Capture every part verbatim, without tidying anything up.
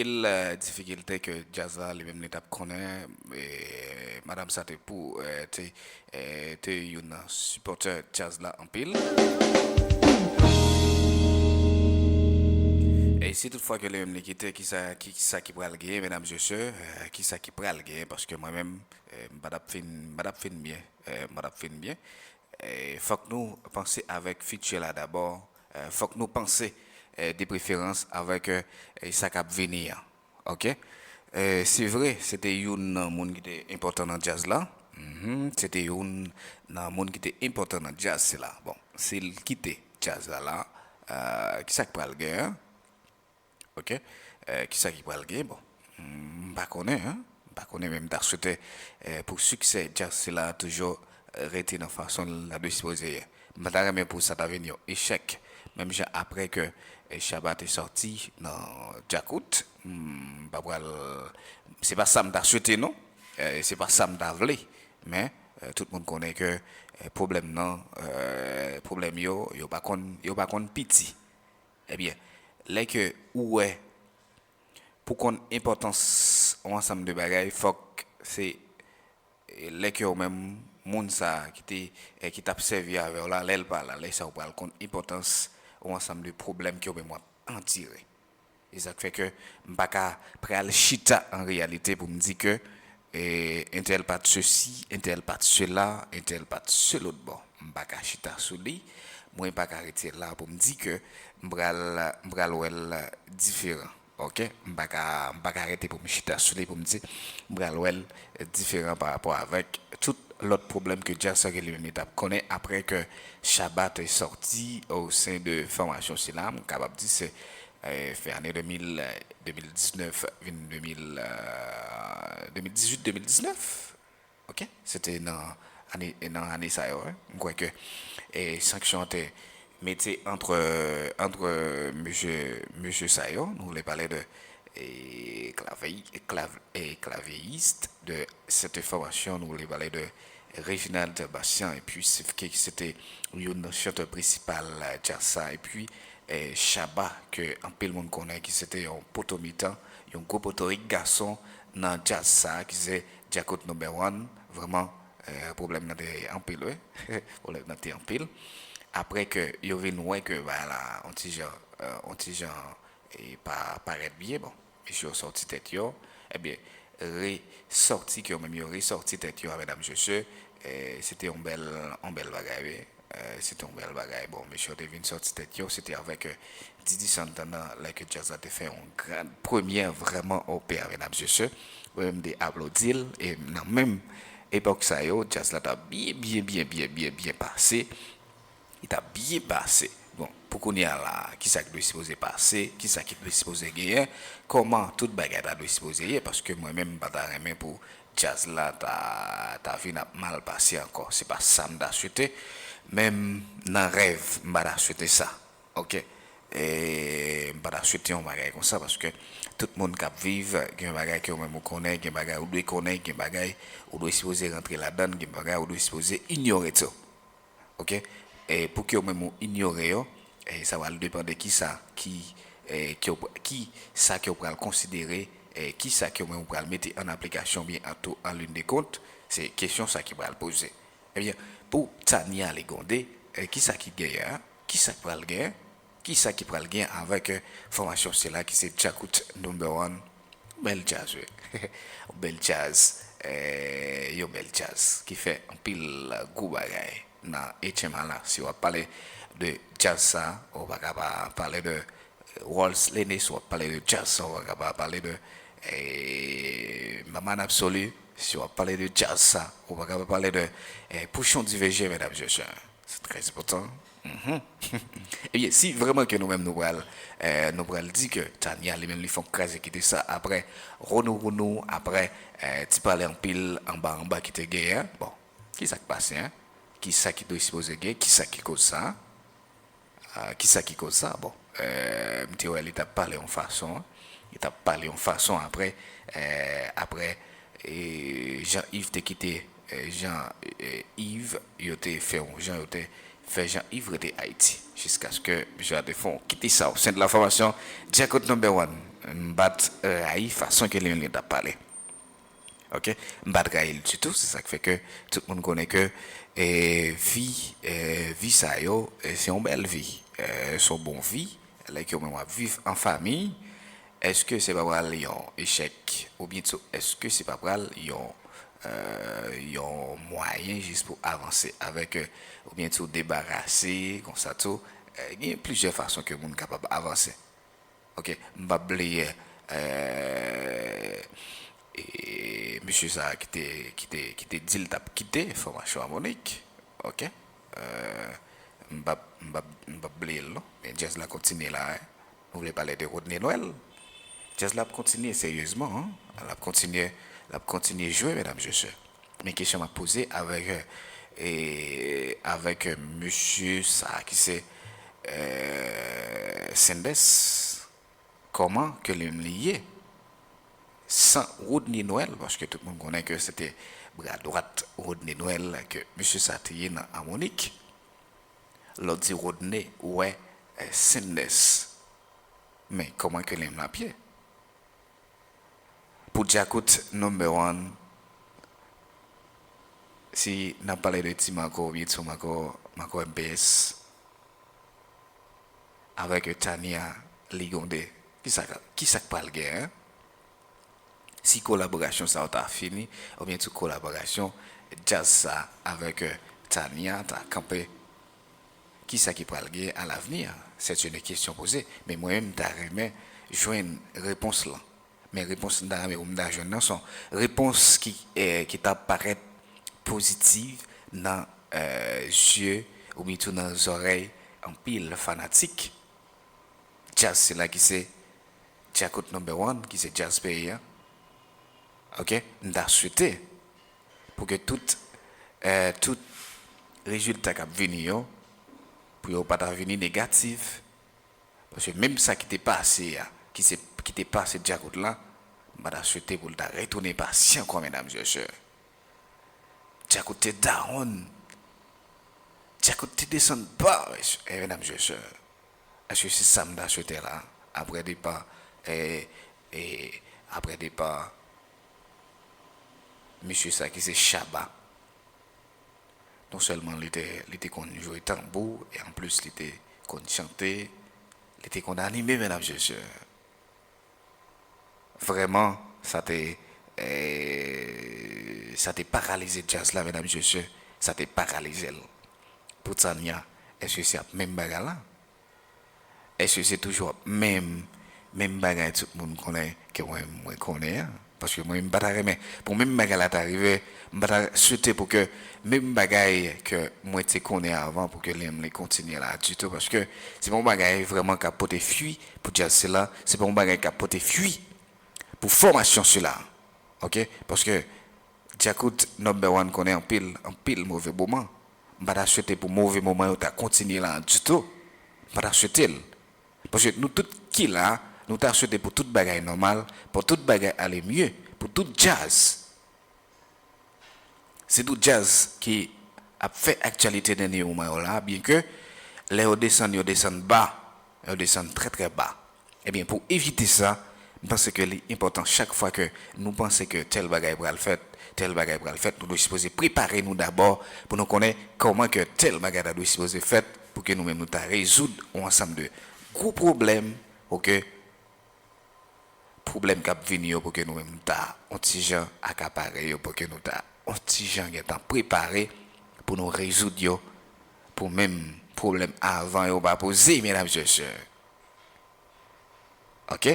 anpil eh, difikilte ke djaz la li menm li t ap konnen. Eh, madanm sa te pou eh, te, eh, te youn nan sipòtè djaz la anpil. E si toutfwa ke li menm li kite, kisa, ki, kisa ki pral genyen, medam, mesye, eh, kisa ki pral genyen, paske mwen menm, eh, m pa t ap fin, m pa t ap fin byen, eh, m pa t ap fin byen. Eh, fòk nou panse avèk fiti la dabò. Eh, fòk nou panse, eh, de preferans avèk eh, sa k ap vini an. Ok? Eh, se vre, se te youn nan moun ki te enpòtan nan djaz la. Mhm, se te youn nan moun ki te enpòtan nan djaz sila. Bon, si l kite djaz la la, eh, kisa k pral gen? Ok? Eh, kisa ki pral gen? Bon, m pa konnen, hein? M pa konnen, men m ta swete eh, pou siksè djaz sila toujou eh, rete nan fason l ta dwe sipoze ye. M pa ta renmen pou sa ta vin yon echèk. Menm jan apre ke eh, Shabba te sòti nan Djakout, m pa pral, se pa sa m ta swete non. Eh, se pa sa m ta vle. Men eh, tout moun konnen ke eh, pwoblèm nan, eh, pwoblèm yo, yo pa konn, yo pa konn piti. Ebyen, lè ke ou wè, pou konn enpòtans yon ansanm de bagay, fòk se eh, lè ke ou menm moun sa a ki te eh, ki t ap sèvi avè w la, lè l pa la, lè sa ou pral konn enpòtans yon ansanm de pwoblèm ke ou menm w ap andire. E sa k fè ke m pa ka pral chita an reyalite pou m di ke eh, entèl pa t sesi, entèl pa t sela, entèl pa t selotbò. M pa ka chita sou li, mwen pa ka rete la pou m di ke m pral, m pral wè l diferan. Ok? M pa ka, m pa ka rete pou m chita sou li pou m di m pral wè l diferan pa rapò avèk tout lòt pwoblèm ke djaz sa ke li menm li t ap konnen apre ke Shabba te sòti o sen de fòmasyon sila. M kapab di se eh, fè ane de mil, eh, de mil diznèf vin de mil, eh, de mil dizuit, de mil diznèf. Ok? Se te nan ane, nan ane sa yo, wi. M kwè ke eh, sanksyon an te mete antre, antre mesye, mesye sa yo. Nou vle pale de eh, klavey, klav, eh, klavyeyis de sèt fòmasyon, nou vle pale de Reginald Bastien, epi Sifke ki se te youn nan chantè prensipal eh, djaz sa, epi eh, Shabba, ke anpil moun konnen ki se te yon poto mitan, yon gwo potorik gason nan djaz sa, ki se Djakout number one. Vrèman, eh, pwoblèm nan te anpil, wi. Pwoblèm nan te anpil. Apre ke yo vin wè ke, ba la, on ti jan, eh, on ti jan, e pa parèt byen, bon, mesye yo sòti tèt yo, ebyen, resòti ke yo menm yo resòti tèt yo a, medam, mesye, eh, se te yon bèl, yon bèl bagay, wi. Eh, se te yon bèl bagay. Bon, mesye yo te vin sòti tèt yo, se te avèk eh, Didi Santana, lè ke djaz la te fè yon gran premyè vrèman opè a, medam, mesye. Mwen menm m te aplodi l, e nan menm epòk sa yo, djaz la t ap byen, byen, byen, byen, byen, byen pase. Li t ap byen pase. Bon, pou kounye a la, kisa ki dwe sipoze pase, kisa ki dwe sipoze genyen, kòman tout bagay ta dwe sipoze ye, paske mwen menm m pa ta renmen pou djaz la ta, ta vin ap mal pase ankò. Se pa sa m ta swete, menm nan rèv, m pa ta swete sa. Ok? E m pa ta swete yon bagay konsa, paske tout moun k ap viv, gen bagay ke ou menm ou konnen, gen bagay ou dwe konnen, gen bagay ou dwe sipoze rantre ladan l, gen bagay ou dwe sipoze inyore tou. Ok? E pou ke ou menm ou inyore yo, e sa pral depann de kisa ki, e, ke w pr-, ki sa ke w pral konsidere, e kisa ke ou menm ou pral mete an aplikasyon oubyen an tou an lin de kont, se kesyon sa ki pral poze. Ebyen, pou Tania Legonde, e, kisa ki genyen an? Kisa k pral genyen? Kisa ki pral genyen avèk, e, fòmasyon sila ki se Djakout number one? Bèl djaz, wi. Bèl djaz, e, yon bèl djaz ki fè anpil gwo bagay nan H M A la. Si w ap pale de djaz sa, ou pa ka pa pale de Rolls Lene, si w ap pale de djaz sa, ou pa ka pa pale de, e, Maman Absolu, si w ap pale de djaz sa, ou pa ka pa pale de, e, Pouchon D V G, medam, mesye. Se trè enpòtan. Mhm. Ebyen, si vrèman ke nou menm nou pral, e, nou pral di ke Tania li menm li fè yon kraze kite sa apre Ronou Ronou, apre, e, ti pale anpil anba anba ki te genyen, bon, kisa k pase, en? Kisa ki dwe sipoze gen? Kisa ki koz sa? Ah, kisa ki koz sa? Bon, eh, m te wè li t ap pale yon fason, li t ap pale yon fason apre, eh, apre, eh, Jean Yves te kite, eh, Jean, eh, Yves, yo te fè yon jan, yo te fè Jean Yves rete Ayiti, jiskaske misye a te fè yon kite sa o sen de la fòmasyon Djakout number one. M pa t rayi fason ke Lemlin t ap pale. Ok? M pa t rayi l ditou, se sa k fè ke tout moun konnen ke, e, vi, e, vi sa yo, e, se yon bèl vi. E, se yon bon vi, lè ke w menm w ap viv an fanmi, èske se pa pral yon echèk, oubyen tou, èske se pa pral yon, e, yon mwayen jis pou avanse avèk, e, oubyen tou debarase, konsa tou, e, gen plizyè fason ke moun kapab avanse. Ok, m p ap bliye, e, e, mesye sa a ki te, ki te, ki te di l t ap kite fòmasyon Amonik. Ok, e, m p ap, m p ap, m p ap bliye l non. Men djaz la kontinye la, en. Nou vle pale de Rodney Noël. Djaz la ap kontinye seryezman, en. L ap kontinye, l ap kontinye jwe, medam, mesye. Men kesyon m ap poze avèk, e, avèk mesye sa a ki se, e, Sendès, kòman ke li menm li ye san Rodney Noël, paske tout moun konnen ke se te bra dwat Rodney Noël ke mesye sa te ye nan Amonik. Lè w di Rodney, ou wè, e, Sendès. Men kòman ke li menm l ap ye? Pou Djakout number one, si n ap pale de Ti Marco oubyen Ti Marco, Marco M P S, avèk Tania Ligonde, kisa, kisa k pral gen, en? Si kolaborasyon sa yo ta fini, oubyen tou kolaborasyon djaz sa avèk, e, Tania ta kanpe, kisa ki pral gen à l'avenir? C'est une question posée. Men mwen menm, m ta renmen jwenn repons lan. Men repons m ta renmen pou m ta jwenn nan, se yon repons ki, e, ki ta parèt pozitiv nan, e, zye oubyen tou nan zòrèy anpil fanatik djaz sila ki se Djakout number one, ki se djaz peyi a. Ok? M ta swete pou ke tout, e, tout rezilta k ap vini yo, pou yo pa ta vini negatif. Paske menm sa ki te pase a, ki se, ki te pase Djakout la, m pa ta swete pou l ta retounen pase ankò, medam, mesye. Djakout te down. Djakout te desann ba, mesye, e, medam, mesye. Èske se sa m ta swete la? Apre depa, e, e, apre depa mesye sa ki se Shabba. Non sèlman li te, li te konn jwe tanbou, e anplis li te konn chante, li te konn anime, medam, mesye. Vrèman, sa te, e, sa te paralize djaz la, medam, mesye, sa te paralize l. Pou Tania, èske se ap menm bagay la? Èske se toujou ap menm, menm bagay tout moun konnen ke mwen, mwen konnen an? Paske mwen, m pa ta renmen pou menm bagay la ta rive, m pa ta swete pou ke menm bagay ke mwen te konnen avan, pou ke li menm li kontinye la ditou, paske se pa yon bagay vrèman k ap pote fwi pou djaz sila, se pa yon bagay k ap pote fwi pou fòmasyon sila. Ok? Paske Djakout number one konnen anpil, anpil move moman. M pa ta swete pou move moman yo ta kontinye la ditou. M pa ta swete l. Paske nou tout ki la, nou ta swete pou tout bagay nòmal, pou tout bagay ale mye, pou tout djaz. Se tout djaz ki ap fè aktyalite dènye moman yo la, byenke lè yo desann, yo desann ba, yo desann trè, trè ba. Ebyen, pou evite sa, m panse ke li enpòtan chak fwa ke nou panse ke tèl bagay pral fèt, tèl bagay pral fèt, nou dwe sipoze prepare nou dabò pou nou konnen kòman ke tèl bagay la dwe sipoze fèt pou ke nou menm nou ta rezoud yon ansanm de gwo pwoblèm, ok? Pwoblèm k ap vini yo pou ke nou menm nou ta yon ti jan akapare yo, pou ke nou ta yon ti jan gentan prepare pou nou rezoud yo, pou menm pwoblèm avan yo pa poze, medam, mesye. Ok?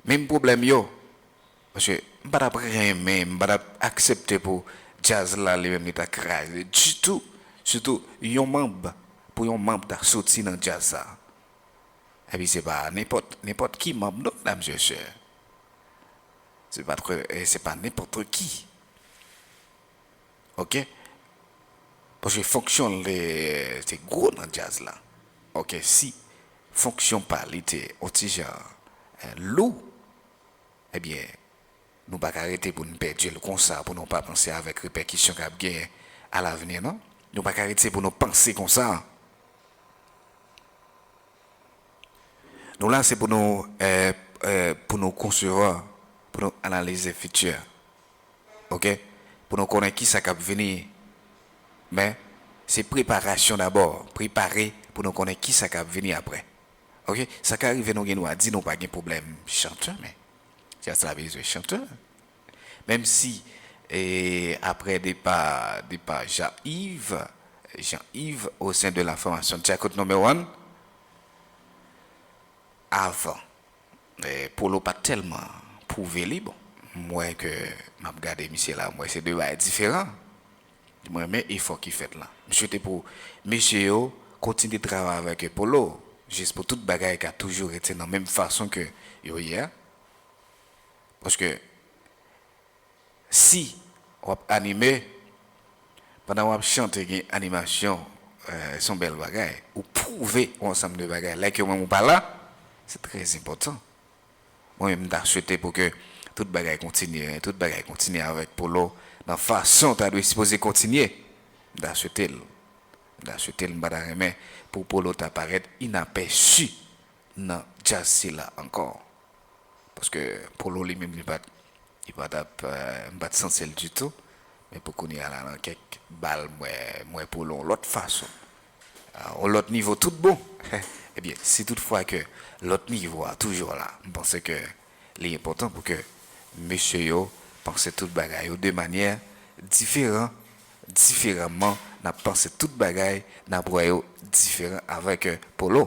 Menm pwoblèm yo. Paske m pa t ap renmen, m pa t ap aksepte pou djaz la li menm li ta kraze ditou. Sitou yon manm, pou yon manm ta soti nan djaz sa. Epi se pa nenpòt, nenpòt ki manm non, medam, mesye. Se pa, e, se pa nenpòt ki. Ok? Paske fonksyon l te, te gwo nan djaz la. Ok, si fonksyon pa li te yon ti jan, e, lou, ebyen, nou pa ka rete pou n pèdi l konsa, pou nou pa panse avèk repèkisyon k ap genyen alavni, non? Nou pa ka rete pou nou panse konsa. Nou la, se pou nou, e, eh, pou nou konsevwa, pou nou analize fiti. Oke? Pou nou konnen kisa k ap vini. Men, se preparasyon dabò. Prepare pou nou konnen kisa k ap vini apre. Oke? Sa ka rive nou gen dwa di nou pa gen pwoblèm chantè, men djaz la bezwen chantè. Menm si, eh, apre depa, depa Jean-Yves, Jean-Yves, au sein de la formation Djakout number one, avan, eh, Polo pa t tèlman pwouve li, bon, m wè ke m ap gade misye la, m wè se de bagay diferan. Mwen renmen efò ki fèt la. M swete pou mesye yo kontinye travay avèk Polo, jis pou tout bagay ka toujou rete nan menm fason ke yo ye a. Paske si w ap anime, pandan w ap chante, gen animasyon, eh, se yon bèl bagay. Ou pwouve yon ansanm de bagay. Lè ke mwen, ou pa la, se trè enpòtan. Mwen menm, m ta swete pou ke tout bagay kontinye, tout bagay kontinye avèk Polo nan fason ta dwe sipoze kontinye. M ta swete l. M ta swete l, m pa ta renmen pou Polo ta parèt inapèsi nan djaz sila ankò. Paske Polo li menm, li pa t, li pa t ap, eh, m pa t santi l ditou. Men pou kounye a la, nan kèk bal, m wè, m wè Polo yon lòt fason. Ah, yon lòt nivo tout bon. Ebyen, si toutfwa ke lòt nivo a toujou la, m panse ke li enpòtan pou ke mesye yo panse tout bagay yo de manyè diferan, diferaman, n ap panse tout bagay, n ap wè yo diferan avèk, eh, Polo.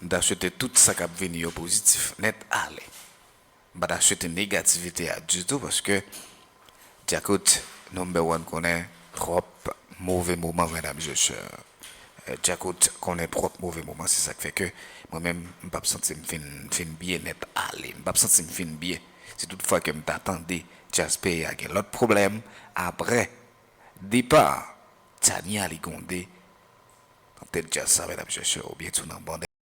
M ta swete tout sa k ap vini yo pozitif nèt ale. M pa ta swete negativite a ditou paske Djakout number one konnen twòp move moman, medam e mesye. Eh, Djakout konnen twòp move moman, se sa k fè ke mwen menm, m p ap santi m fin, fin byen nèt ale. M p ap santi m fin byen. Si toutfwa ke m ta tande djaz peyi a gen lòt pwoblèm apre depa Tania Ligonde nan tèt djaz sa, medam e mesye, oubyen tou nan bande